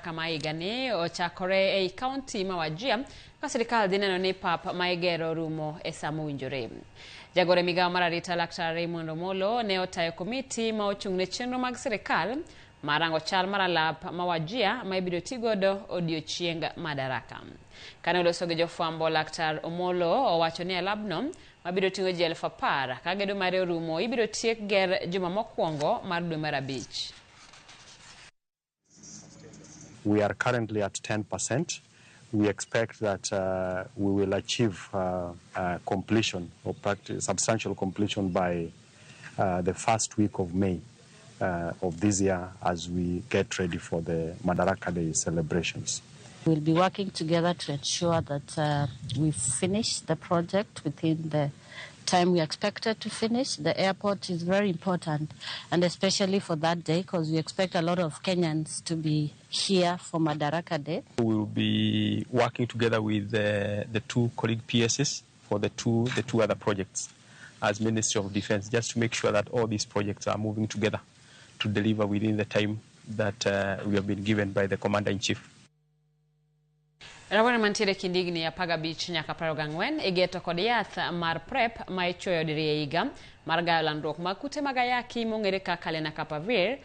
Madaraka ma higani ochakore ei kaunti ma Wajir ka sirkal dhi neno ni pap ma igero rumo e sa mowinjore. Jagoro e migawo mar arita Laktar Raymond Omolo ne otayo komiti ma ochung' ne chenro mag sirkal mar rango chal mar alap ma Wajir ma ibiro tigodo odiochieng Madaraka. Kane oloso gi jofwambo, Laktar Omolo owacho ni alabno mabiro ting'o ji 10,000 ka gedo mare orumo ibiro tiek ger juma mokwongo mar dwe mar abich. We are currently at 10%. We expect that we will achieve completion or practice, substantial completion by the first week of May of this year as we get ready for the Madaraka Day celebrations. We'll be working together to ensure that we finish the project within the time we expected to finish. The airport is very important, and especially for that day, because we expect a lot of Kenyans to be here for Madaraka Day. We will be working together with the two colleague PSs for the two other projects as Ministry of Defense, just to make sure that all these projects are moving together to deliver within the time that we have been given by the Commander-in-Chief. Rawere mantiere kind higni 15 nyaka 24 igeto kod yath mar PrEP ma ichuoyo diriyo e higa mar gayo landruok mag kute mag ayaki mong'ere kaka lenacapavir.